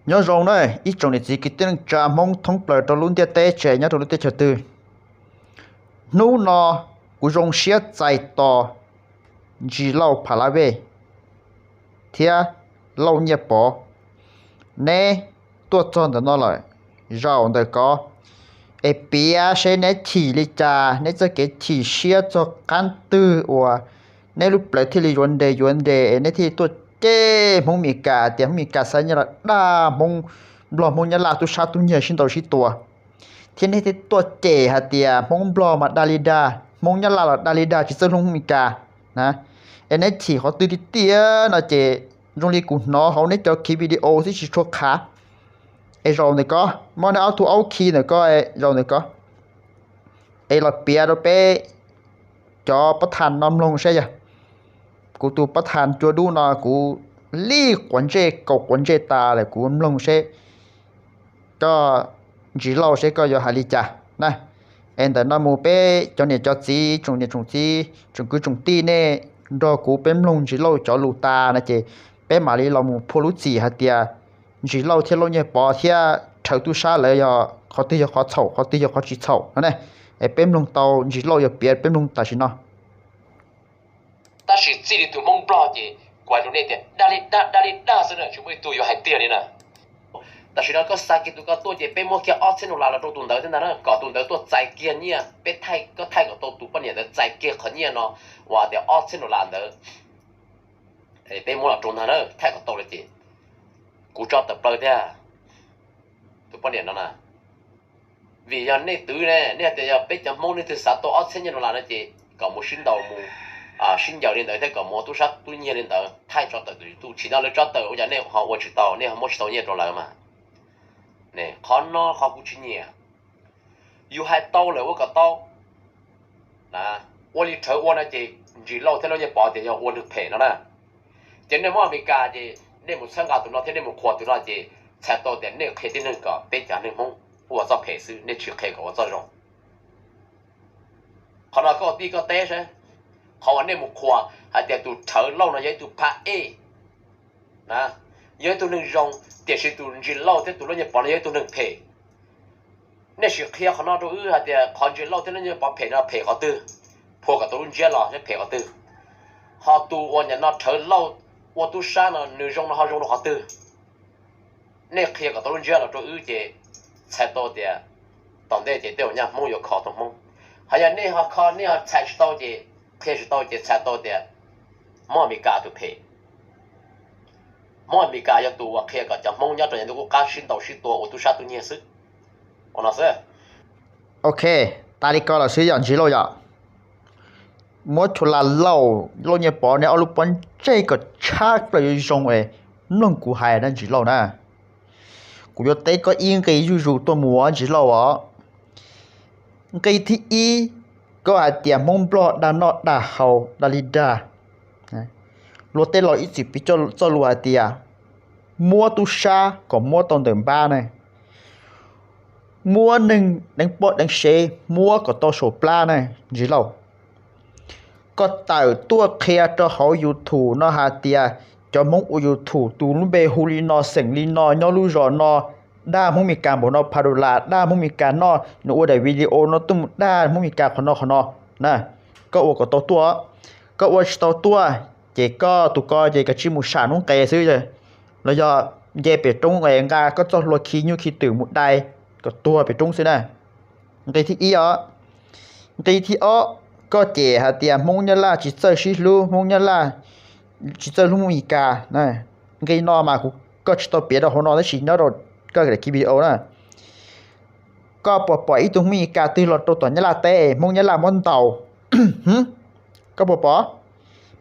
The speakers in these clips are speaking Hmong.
Nyob zoo na, ib tsoom niam txiv kwv tij neej tsa Hmoob thoob plaws rau lub ntiaj teb tsis hais nyob rau lub teb chaws twg. Hnub no kuv zoo siab txais tos Ntsis Lauj Pha La Vej thiab Lauj Nyiaj Pov, neb tuaj txog ntawm no lawm zaum ntawm ko, es piav seb neb chim li cas, neb txoj kev chim siab txog qab twg uas neb lub plawv thiaj li yuav nres yuav nres es neb thiaj li tuaj cem Hmoob Mes Kas tias Hmoob Mes Kas xa nyiaj los dag Hmoob Nplog Hmoob Nyab Laj tub sab tub nyiag sib ntaus sib tua, thiab neb thiaj tuaj cem hais tias Hmoob Nplog mas dag li dag, Hmoob Nyab Laj los dag li dag tsis txawj hlub Hmoob Mes Kas na. Es neb chim qhov twg tiag tiag no ces zoo li kuv hnov hauv neb cov khi video xwb tsis tshua qhav. Es zaum ntawm ko, muab neb ob tug aub khi ntawm ko, zaum ntawm ko, es los piav rau peb cov pab thas no mloog seb yog kuv tus pab thas cua dub no kuv lij quav ntsej kaum quav ntsej tas lawm kuv mloog seb koj Ntsis Lauj seb koj yuav hais li cas na. Es ntawm no mus peb cov niam cov txiv tsoom niam tsoom txiv tsoom kwv tsoom tij nej nrog kuv peb mloog Ntsis Lauj cov lus tas no ces peb mam li los mus phua lub txim hais tias Ntsis Lauj thiab Lauj Nyiaj Pov thiab Rhawv tub sab lawv yog qhov twg yog qhov txhaum qhov twg yog qhov tsis txhaum no ne. Es peb mloog tau Ntsis Lauj yuav piav peb mloog tam sim no. Tab sis txij li tus Hmoob Nplog ces kuv hais rau nej tias dag li dag dag li dag xwb na, tsis muaj ib tug yuav hais tiag li na. Tam sim no koj xa kiag tus ko tuaj ces peb muab kiag ob txhiab dollar los rau tus ntawd thiab ntag na, kom tus ntawd tuaj txais kiag nyiaj, peb thaij, koj thaij kom tau tus poj niam ntawd txais kiag qhov nyiaj no uas tias ob txhiab dollar ntawd, peb muab los rau ntag na, thaij kom tau lawm ces kuv tso tawm plaws thiab tus poj niam no na. Vim yog nej twv ne, nej hais tias yog peb cov Hmoob leej twg xav tau ob txhiab nyiaj dollar no ces kom mus sib ntaus mus sib ncaws li ntawd thiab kom mus ua tub sab tub nyiag li ntawd, thaij tso tawm tus YouTube, tsis tau lawv tso tawm ua cas nej ho ua tsis tau, nej ho muab tsis tau nyiaj rau lawv mas. Qhov no qhov kuv tsis nyiam. Yus hais tau lawm ua kom tau. Ua li Rhawv ua no ces Ntsis Lauj thiab Lauj Nyiaj Pov tias yog ua neeg phem no na. Ces nej Hmoob Amelikas ces nej mus txhawb nqa tus no thiab nej mus qhuas tus no ces txhais tau tias nej qhia tib neeg kom peb cov neeg Hmoob ua txoj phem xwb, nej tsis qhia kom ua txoj zoo. Qhov no koj tij koj teb saib, qhov uas nej mus qhuas hais tias tus Rhawv Lauj no yog ib tug phab ej, yog ib tug neeg zoo, tiam sis tus Ntsis Lauj thiab tus Lauj Nyiaj Pov no yog ib tug neeg phem. Nej sim qhia qhov no rau wb hais tias qhov Ntsis Lauj thiab Lauj Nyiaj Pov phem no phem qhov twg, phua kom tau lub ntsiab los phem qhov twg. Ho tus uas nim no Rhawv Lauj ua tub sab no nws zoo no ho zoo rau qhov twg. Nej qhia kom tau lub ntsiab los rau wb ces txhais tau tias tom ntej ces tej zaum nyaj Hmoob yuav kho tau Hmoob. Ho yog nej ho kho nej ho txhais tsis tau ces, qhia tsis tau ces txhais tau tias Hmoob Amelikas tus phem. Hmoob Amelikas yog tus uas qhia kom cov Hmoob nyob rau yav ntuj qub qab sib ntaus sib tua ua tub sab tub nyiag xwb. Ua no xwb. Ok, tas li ko los xwb yom Ntsis Lauj yom. Muab Chua La Lauj, Lauj Nyiaj Pov neb ob lub pob ntseg kom tshab plaws zoo zoo es mloog kuv hais na Ntsis Lauj na. Kuv yuav teb koj ib nqe zuj zus tuaj mus Ntsis Lauj os. Nqe thib ib, koj hais tias Hmoob Nplog dag noj dag haus dag li dag. Luag tej laus ib txwm piv txoj lus hais tias muab tub sab kom muab tau ntawm npab ne, muab neeg deev poj deev sev muab kom tau saum plab ne Ntsis Lauj. Koj tawm tuaj qhia rau hauv YouTube no hais tias cov Hmoob ua YouTube tus lub npe hu li no xeem li no nyob lub zos no, dag Hmoob Mes Kas npaum no pha dollar, dag Hmoob Mes Kas noj, nws ua daim video no tuaj mus dag Hmoob Mes Kas qhov no qhov no na. Koj ua kom tau tuaj, koj ua tsis tau tuaj ces koj tus ko ces kav tsij mus sam noob qes xwb, los yog nce pem roob es nqa koj txoj hlua khi nyuj khi twm mus dai kom tuag pem roob xwb na. Nqe thib ib os. Nqe thib ob, koj cem hais tias Hmoob Nyab Laj tsis txawj sib hlub, Hmoob Nyab Laj tsis txawj hlub Hmoob Mes Kas. Nqe no mas kuv, koj tsis tau piav rau hauv no tab sis nyob rau koj daim video na. Koj puas pom ib tug Hmoob Mes Kas twg los rau tom Nyab Laj teb Hmoob Nyab Laj muab ntaus? Koj puas pom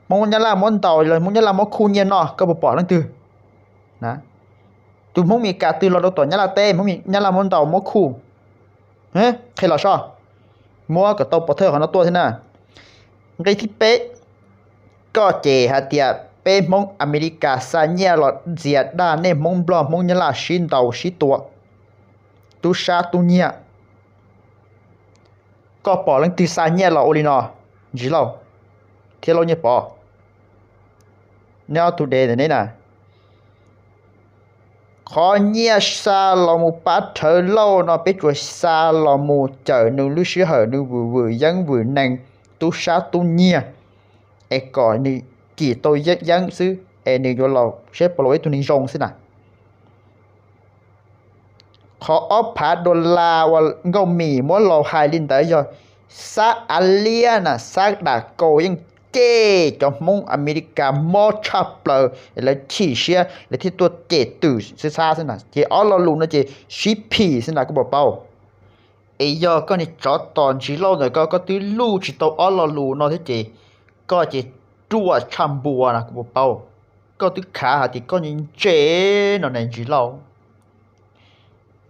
Hmoob Nyab Laj muab ntaus los Hmoob Nyab Laj muab khuj nyiaj noj, koj puas pom leej twg? Tus Hmoob Mes Kas twg los rau tom Nyab Laj teb Hmoob Nyab Laj muab ntaus muab khuj? Qhia los soj, muab kom tau pov thawj qhov no tuaj thiab na. Nqe thib peb, koj cem hais tias peb Hmoob Amelikas xa nyiaj los ntxias dag nej Hmoob Nplog Hmoob Nyab Laj sib ntaus sib tua, tub sab tub nyiag. Koj pom leej twg xa nyiaj los ua li no? Ntsis Lauj thiab Lauj Nyiaj Pov, neb ob tug dev ntawm neb na. Qhov nyiaj xa los mus pab Rhawv Lauj no peb tsuas xa los mus cawm nws lub sij hawm nws vwm vwm yeeb vwm nees, tub sab tub nyiag, es kom nws cim tau yeeb xwb es nws yuav los saib puas los ua ib tug neeg zoo xwb na. Qhov ob phav dollar uas Nkauj Mim muab los hais li ntawd yog Xab Av Liab na, Xab Dam Kaus yeej cem cov Hmoob Amelikas mob tshaj plaws, lawv chim siab lawv thiaj tuaj cem twm xwb xab xwb na, ces ob lo lus no ces sib phim xwb na koj puas paub. Es yog koj niag tsov tom Ntsis Lauj ntawm koj, koj twb luj tsis tau ob lo lus no thiab ces koj ces ruam tshaj npua na kuv puas paub. Koj twb khav hais tias koj ntse ntse no ne Ntsis Lauj,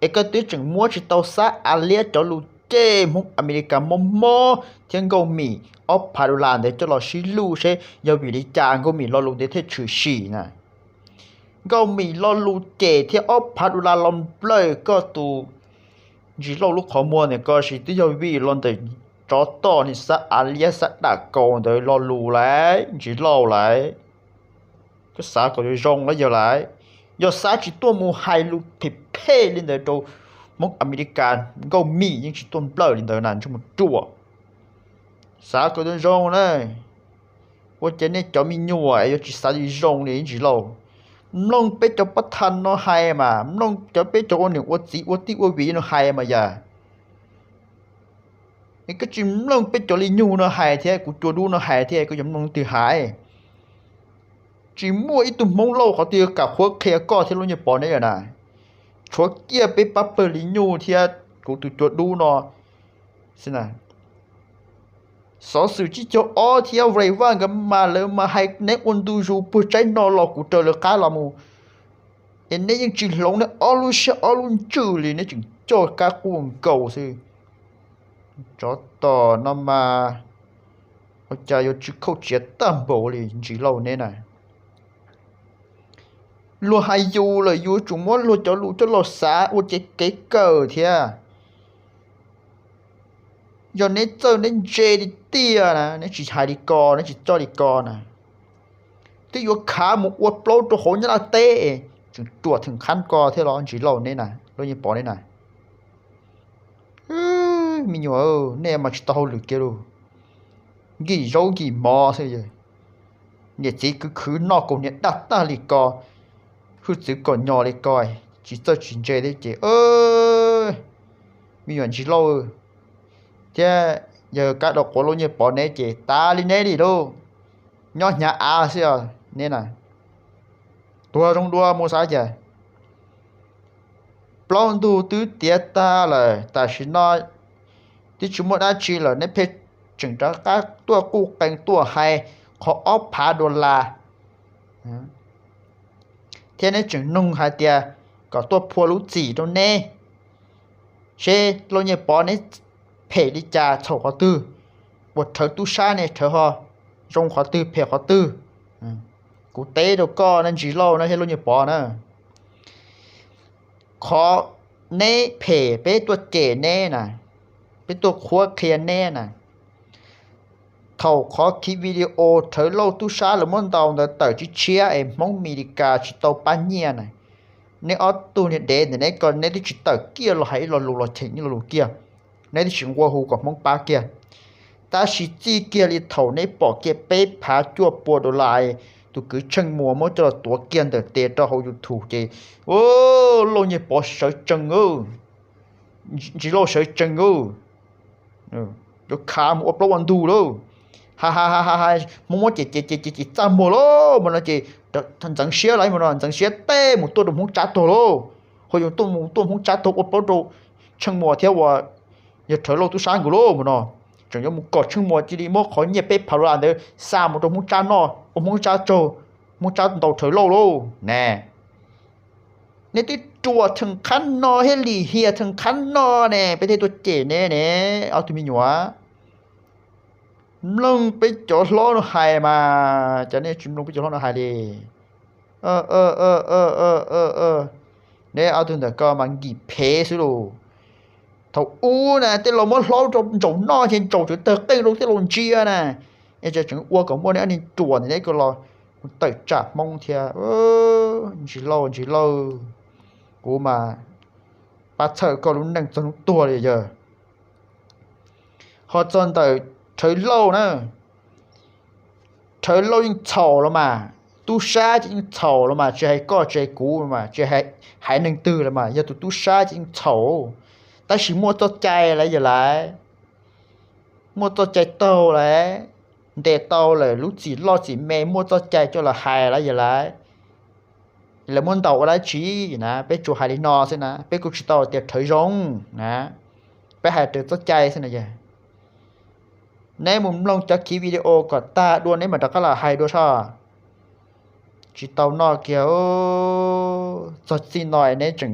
es koj twb tseem muab tsis tau Xab Av Liab cov lus cem Hmoob Amelikas mob mob thiab Nkauj Mim ob phav dollar ntawd coj los sib luj seb yog vim li cas Nkauj Mim lo lus ntawd thiaj tshwm sim na. Nkauj Mim lo lus cem thiab ob phav dollar los nplawm koj tus Ntsis Lauj lub qhov muag ntawm koj sis twb yog vim los ntawm tsov tom niag Xab Av Liab Xab Dam Kaus ntawd lo lus lawm Ntsis Lauj lawm. Koj xav kom zoo zoo los yog lawm, yog xav tsis tuaj mus hais lus phem phem li ntawd rau Hmoob Amelikas, Nkauj Mim yeej tsis tuaj nplawm li ntawd na ntsej muag ruam. Xav kom zoo zoo na, ua cas nej cov me nyuam yuav tsis xav li zoo li Ntsis Lauj. Mloog peb cov pab thas no hais mas, mloog cov peb cov ua niam ua txiv ua tij ua viv no hais mas yam. Es koj tsis mloog peb cov li nyug no hais thiab kuv cua dub no hais thiab koj yuav mloog twg hais? Tsis muaj ib tug Hmoob Lauj qhov twg kam qhuab qhia koj thiab lub nyiaj pov neb lawm na. Tshuav kiag peb pab pawg li nyug thiab kuv tus cua dub no xwb na. Xov xwm tsib caug ob thiab Vaj Vaj nkawd mas lawv mas hais neb ua ntu zus puag tsaib no los kuv raws lawv qab los mus, es neb yeej tsis hloov neb ob lub siab ob lub ntsws li, neb tseem coj kab quaj nkaus xwb. Tsov tom no mas ua cas yuav tsw khauj tsiav tag npaum li Ntsis Lauj neb na. Luag hais yus lawm yus tsum muab luag cov lus coj los xav ua cev kev kawm thiab. Yog neb txawj neb ntse tiag tiag na neb tsis hais li ko, neb tsis coj li ko na. Twb yuav khav mus ua plaub rau hauv Nyab Laj teb, tseem ruam theem qhab ko thiab los Ntsis Lauj neb na, lub nyiaj pov neb na. Me nyuam, nej mas tsis tau hauj lwm kiag lauj. Nkim zaub nkim mov xwb, niam txiv khwv khwv noj kaus hniav daj tag li ko, hwj txwv kom nyos li ko, tsis txawj tsis ntse thiab ces, me nyuam Ntsis Lauj thiab yawg Kab Dau Quav lub nyiaj pov neb ces tas li neb li lauj. Nyob hnyav av xwb os neb na. Tuag zoo dua mus xav cas. Plaub ntug twb tiav tag lawm, tam sim no twb tsis muaj dab tsi lawm, neb pheej tseem rov qab tuaj quj qees tuaj hais qhov ob phav dollar, thiab neb tseem nug hais tias kom tuaj phua lub txim rau neb, seb lub nyiaj pov neb phem li cas txhaum qhov twg, uas rhawv tub sab ne rhawv ho zoo qhov twg phem qhov twg. Kuv teb rau koj na Ntsis Lauj na thiab lub nyiaj pov na, qhov neb phem peb tuaj cem neb na, peb tuaj qhuab qhia neb na. Thaum qhov khiv video Rhawv Lauj tub sab lawv muab ntaus ntawd tawm tshiab tshiab es Hmoob Mes Lis Kas tsis tau pab nyiaj na, neb ob tug niag dev ntawm neb ko neb twb tsis tawm kiag los hais ib lo lus los cheem ib lo lus kiag, neb twb tsis nqua hu kom Hmoob pab kiag. Tab sis txij kiag li thaum neb pom kiag peb phav cuaj pua dollar tus kwv Tsheej Muas muab coj los tuav kiag ntawm tes rau hauv YouTube ces, Lauj Nyiaj Pov sawv tsees, Ntsis Lauj sawv tsees, yuav khav mus ua plaub ua ntug lauj. Ha ha ha ha, Hmoob muab ces ces ces ces txaj muag lauj mas no ces ntxeev siab lawm mas no ntxeev siab teb mus tuaj rau Hmoob Tsab tuag lauj. Ho yus tuaj mus tuaj Hmoob Tsab tuag ua plaub rau Tsheej Muas thiab uas yog Rhawv Lauj tub sab nkaus lauj mas no, tseem yuav mus kom Tsheej Muas cia li muab qhov nyiaj peb phav dollar ntawd xa mus rau Hmoob Tsab noj ua Hmoob Tsab tsaug, Hmoob Tsab ntaus Rhawv Lauj lauj ne. Neb twb ruam theem qhab no thiab lim hiam theem qhab no ne peb thiaj tuaj cem neb ne, ob tug me nyuam. Mloog peb cov hlob no hais mas, cas nej tsis mloog peb cov hlob no hais li? Neb ob tug ntawm ko mas nkim phev xwb lauj. Thaum ub na tej laus muab hlob rau ntsaum noj ces ntsaum tseem tawg qeej rau tej laus ntsia na, es tseem ua kom muaj neb ob niag ruam ntawm neb ko los tawm tsam Hmoob thiab. Ntsis Lauj, Ntsis Lauj, Kuv mas pab txhawj koj lub neej txog hnub tuag li yawg. Ho txog ntawm Rhawv Lauj na, Rhawv Lauj yeej txhaum los mas, tub sab ces yeej txhaum los mas, tsis hais koj tsis hais kuv los mas, tsis hais neeg twg los mas, yog tus tub sab ces yeej txhaum. Tab sis muaj txoj cai lawm yawg lawv, muaj txoj cai taug lawm, ntes tau lawm lub txim loj txim me, muaj txoj cai coj los hais lawm yawg lawv. Lawv muab ntaus ua dab tsi na, peb tsuas hais li no xwb na, peb kuj tsis tau tias Rhawv Zoo na, peb hais raws txoj cai xwb na yawg. Neb mus mloog cov khiv video kom tag dua neb mam rov qab los hais dua soj. Tsis tau noj kiag, txog txij no neb tseem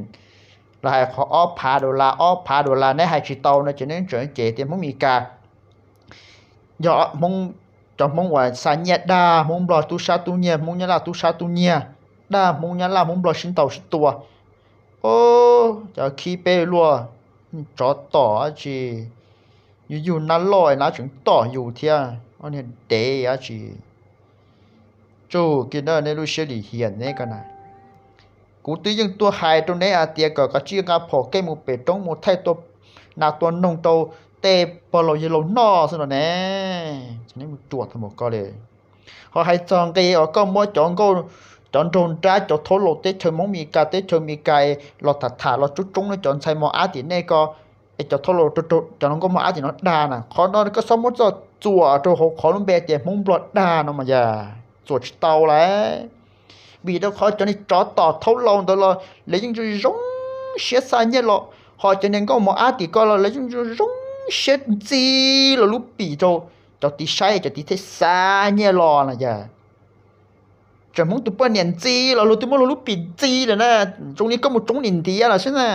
los hais qhov ob phav dollar, ob phav dollar, neb hais tsis tau no ces neb tseem cem tias Hmoob Mes Kas yog Hmoob, cov Hmoob uas xa nyiaj dag Hmoob Nplog tub sab tub nyiag, Hmoob Nyab Laj tub sab tub nyiag, dag Hmoob Nyab Laj Hmoob Nplog sib ntaus sib tua. Cov khib peb luaj, tsov tom dab tsi, yus yug nab loj nab tseem tom yus thiab, niag dev dab tsi. Tsum kiag na, neb lub siab lim hiam neb ko na. Kuv twb yeej tuaj hais rau neb hais tias kom kav tsij nqa phom keej mus pem roob mus thaij tua nas tua noog rau tej pog laus yawg laus noj xwb no ne. Neb mus ruam tau mus ko li. Ho hais txog nqe uas koj muab cov nkauj, cov nraug nrab, cov thaub laus teb chaws Hmoob Mes Kas, teb chaws Mes Kas los tham tham los tsoob tsoob nej cov ntxhais mos ab tim nej ko, es cov thaub laus, cov hluas nkauj mos ab tim no dag na, qhov no koj txhob muab txoj txuas rau hauv qhov lub npe tias Hmoob Nplog dag no mas yog txuas tsis tau lawm. Vim rau qhov cov niag tsov tom thaub laus ntawd los lawv yeej zoo zoo siab xa nyiaj los, ho cov niag nkauj mos ab tim ko los lawv yeej zoo zoo siab ntxi los lub pim rau cov tid saib, cov tid thiaj xa nyiaj los na yog. Tseem Hmoob tus poj niam ntxi los luag twb muab luag lub pim ntxi lawm na, zoo li koj mus tsoob niam ntiav los xwb na.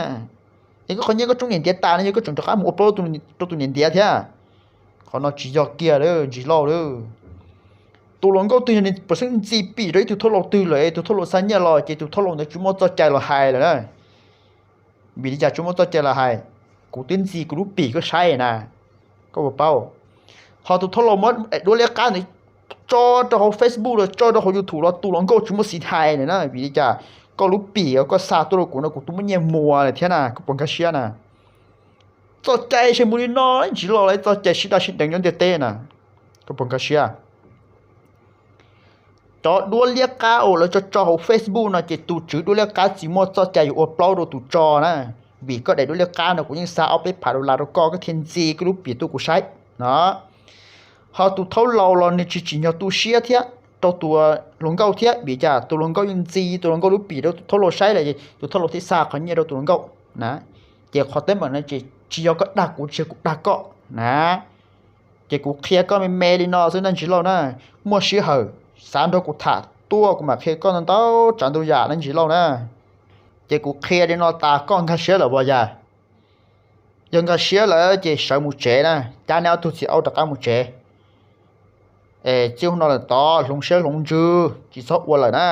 Es koj qhov nyiaj koj tsoob niam ntiav tas no yog koj tseem rov qab mus ua plaub rau tus niam ntiav thiab. Qhov no tsis yog kiag lawm Ntsis Lauj lawm. Tus hluas nkauj twg yog nws pam xeeb ntxi pim rau ib tug thauj laus twg lawm es tus thauj laus xa nyiaj los ces tus thauj laus ntawd tsis muaj txoj cai los hais lawm na. Vim li cas tsis muaj txoj cai los hais? Kuv twb ntxi kuv lub pim koj saib na, koj puas paub? Ho tus thauj laus muab duab liab qab ntawd tso rau hauv Facebook los tso rau hauv YouTube los tus hluas nkauj tsis muaj xis hais lawm na. Vim li cas? Koj lub pim koj xa tuaj rau kuv no kuv twb muab nyiaj muag lawm thiab na, koj puas nkag siab na? Txoj cai ces mus li no, Ntsis Lauj, lawv txoj cai sib daj sib deev nyob ntiaj teb na, koj puas nkag siab? Cov duab liab qab uas lawv tso tso hauv Facebook no ces tus tswv duab liab qab tsis muaj txoj cai yuav ua plaub rau tus tso na. Vim koj daim duab liab qab no kuv yeej xa ob peb phav dollar rau koj, koj thiaj ntxi koj lub pim tuaj kuv saib no. Ho tus thauj laus los nws tsis tsim nyog tu siab thiab rau tus hluas nkauj thiab, vim cas tus hluas nkauj yeej ntxi tus hluas nkauj lub pim rau tus thauj laus saib lawm, tus thauj laus thiaj xa qhov nyiaj rau tus hluas nkauj na. Ces qhov teeb meem no ces tsis yog koj dag kuv, tsis yog kuv dag koj na. Ces kuv qhia koj me me li no xwb na Ntsis Lauj na. Muaj sij hawm xav nrog kuv tham tuaj kuv mam qhia koj ntau ntau tsav ntau yam na Ntsis Lauj na. Ces kuv qhia li no tas koj nkag siab lawm puas yog? Yog nkag siab lawm ces sawv mus tsev na, cab neb ob tug txiv aub rov qab mus tsev. Es txij hnub no lawm tod hloov siab hloov ntsws tsis txhob ua lawm na.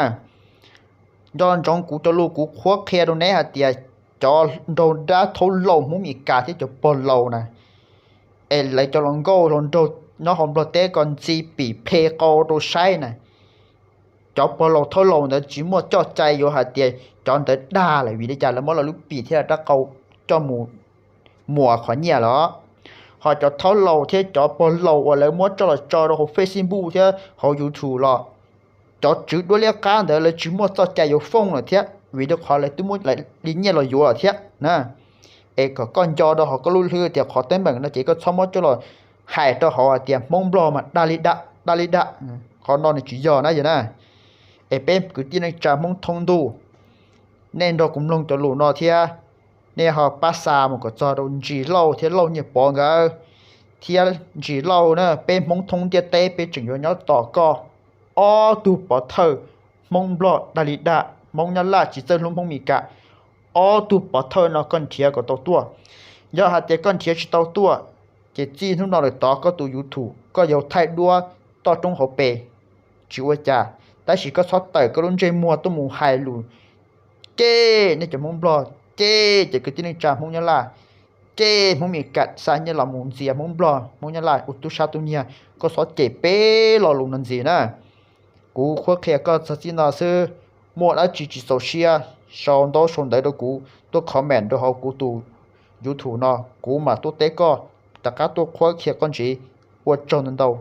Nco ntsoov kuv cov lus kuv qhuab qhia rau neb hais tias cov nraug nrab thaub laus Hmoob Mes Kas thiab cov pog laus na, es lawv cov hluas nkauj hluas nraug nyob hauv Nplog teb ko ntxi pim phem qau rau saib na. Cov pog laus thaub laus ntawd tsis muaj coj cai yuav hais tias cov ntawd dag lawm, vim li cas lawv muab lawv lub pim thiab lawv rab qau coj mus muas qhov nyiaj los? Ho cov thaub laus thiab cov pog laus uas lawv muab tso los tso rau hauv Facebook thiab hauv YouTube los, cov tswv duab liab qab ntawd lawv tsis muaj txoj cai yuav fooj lawm thiab, vim rau qhov lawv twb muab li nyiaj los yuav lawm thiab na. Es kom koj nco rau hauv koj lub hlwb tias qhov teeb meem no ces koj txhob muab coj los hais rau hauv hais tias Hmoob Nplog mas dag li dag, dag li dag. Qhov no nws tsis yog na yog na. Es peb kwv tij neej tsa Hmoob thoob ntuj, nej nrog kuv mloog cov lus no thiab, nej ho pab xa mus kom txog rau Ntsis Lauj thiab Lauj Nyiaj Pov nkawd, thiab Ntsis Lauj na, peb Hmoob thoob ntiaj teb peb tseem yuav nyob tos koj. Ob tug pov thawj Hmoob Nplog dag li dag, Hmoob Nyab Laj tsis txawj hlub Hmoob Mes Kas, ob tug pov thawj no koj nrhiav kom tau tuaj. Yog hais tias koj nrhiav tsis tau tuaj, ces txij hnub no lawm tod koj tus YouTube koj yuav thaij duab toj roob hauv pes, tsis ua cas. Tab sis koj txhob tawm koj lub ntsej muag tuaj mus hais lus cem nej cov Hmoob Nplog, cem cov kwv tij neej tsa Hmoob Nyab Laj, cem Hmoob Mes Kas xa nyiaj los mus ntxias Hmoob Nplog Hmoob Nyab Laj ua tub sab tub nyiag. Koj txhob cem peb lo lus no ntxiv na. Kuv qhuab qhia koj txog txij no xwb, muaj dab tsi tsis txaus siab sau ntaub sau ntawv rau kuv, tuaj comment rau hauv kuv tus YouTube no, kuv mam tuaj teb koj, rov qab tuaj qhuab qhia koj ntxiv. Ua tsaug ntau ntau.